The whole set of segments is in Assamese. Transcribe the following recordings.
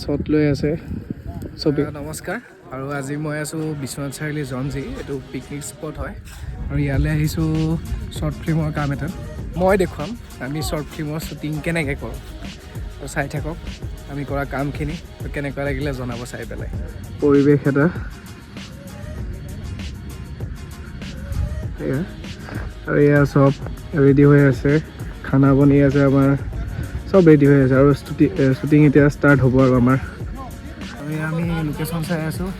শ্বট লৈ আছে চবেই। নমস্কাৰ, আৰু আজি মই আছোঁ বিশ্বনাথ চাৰিআলি জঞ্জি, এইটো পিকনিক স্পট হয় আৰু ইয়ালৈ আহিছোঁ শ্বৰ্ট ফিল্মৰ কাম এটাত। মই দেখুৱাম আমি শ্বৰ্ট ফিল্মৰ শ্বুটিং কেনেকৈ কৰোঁ। আৰু চাই থাকক আমি কৰা কামখিনি কেনেকুৱা লাগিলে জনাব চাই পেলাই। পৰিৱেশ এটা এয়া, আৰু এয়া চব ৰেডি হৈ আছে, খানা বনি আছে, আমাৰ চব ৰেডি হৈ আছে আৰু শ্বুটিং এতিয়া ষ্টাৰ্ট হ'ব। আৰু আমাৰ আৰু এয়া আমি লোকেশ্যন চাই আছোঁ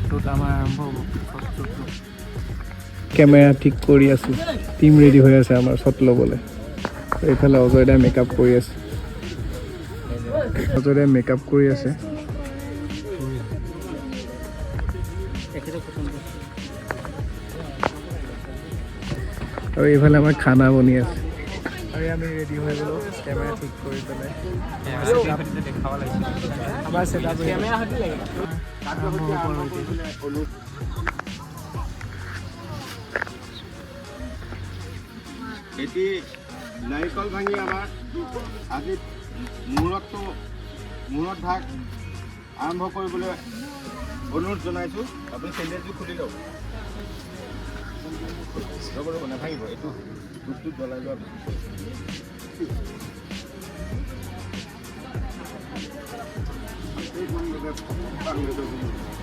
য'ত আমাৰ আৰম্ভ হ'ব শ্বটটো। কেমেৰা ঠিক কৰি আছোঁ, টিম ৰেডি হৈ আছে আমাৰ শ্বট ল'বলৈ। এইফালে অজয় দাই মেকআপ কৰি আছে, অজয় দাই মেকআপ কৰি আছে। আৰু এইফালে আমাৰ খানা বনি আছে আৰু আমি ৰেডি হৈ গ'লোঁ কেমেৰা ঠিক কৰি পেলাই। আমাৰ ছেটআপ আৰম্ভ হ'ব আৰু এতিয়া। এটি নাৰিকল ভাঙি আমাৰ আজি মুহূৰ্ত ভাগ আৰম্ভ কৰিবলৈ অনুৰোধ জনাইছোঁ। আপুনি চেণ্ডেলটো খুলি লওক। ৰ'ব ৰ'ব, নাভাঙিব। এইটো ধূপটো জ্বলাই লোৱা।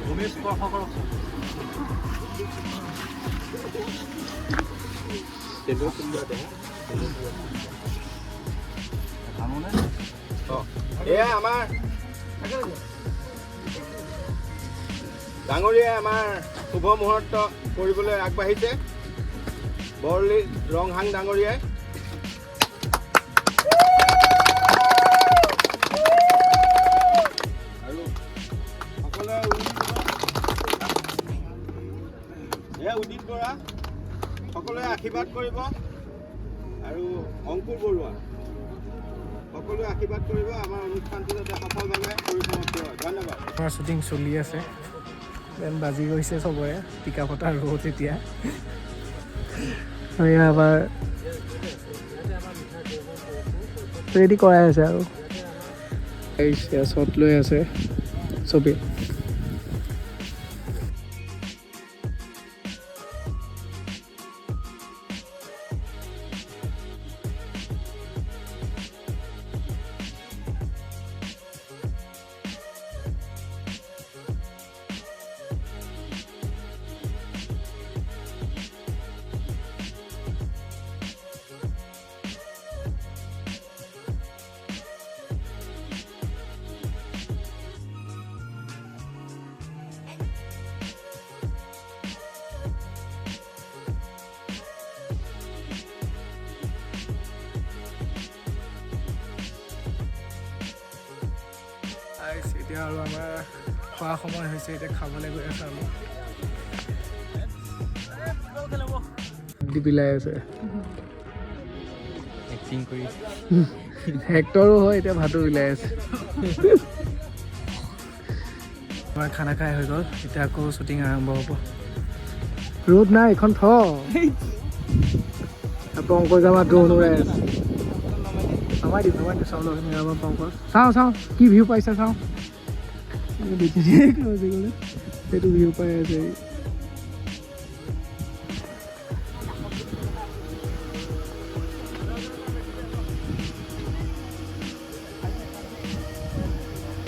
ভূমি স্পৰ্শ কৰক। চেণ্ডেল খুলি লোৱা দেহা। অঁ, এয়া আমাৰ ডাঙৰীয়াই আমাৰ শুভ মুহূৰ্ত কৰিবলৈ আগবাঢ়িছে, বৰলি ৰংহাং ডাঙৰীয়াই। আৰু সকলোৱে উৰুলি দিব। এয়া উদিত বৰা, সকলোৱে আশীৰ্বাদ কৰিব। আৰু অংকুৰ বৰুৱা, সকলোৱে আশীৰ্বাদ কৰিব আমাৰ অনুষ্ঠানটো যাতে সফলভাৱে পৰিসমাপ্তি হয়। ধন্যবাদ। আমাৰ শ্বুটিং চলি আছে। যেন বাজি গৈছে চবৰে, টিকা ফটা ৰ'দ এতিয়া। আৰু এয়া আমাৰ ৰেডি কৰাই আছে আৰু শ্বট লৈ আছে চবেই। গাইছ, এতিয়া আৰু আমাৰ খোৱা সময় হৈছে, এতিয়া খাবলৈ গৈ আছোঁ আমি। দি বিলাই আছে। এক্টিং কৰি। হেক্টৰো হয়, এতিয়া ভাতো বিলাই আছে। আমাৰ খানা খাই হৈ গ'ল, এতিয়া আকৌ শ্বুটিং আৰম্ভ হ'ব। ৰ'দ নাই, এইখন থ। পংকজ আমাৰ ড্ৰোন উৰাই আছে। নমাই দিম, নমাই দিম। চাওঁ লগ আমাৰ পংকজ, চাওঁ চাওঁ কি ভিউ পাইছে চাওঁ। দেখিছে, সেইটো ভিউ পাই আছে।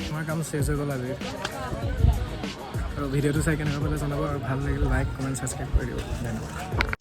আমাৰ কাম শেষ হৈ গ'ল আজি। আৰু ভিডিঅ'টো চাই কেনেকুৱা পালে জনাব আৰু ভাল লাগিলে লাইক, কমেণ্ট, ছাবস্ক্ৰাইব কৰি দিব। ধন্যবাদ।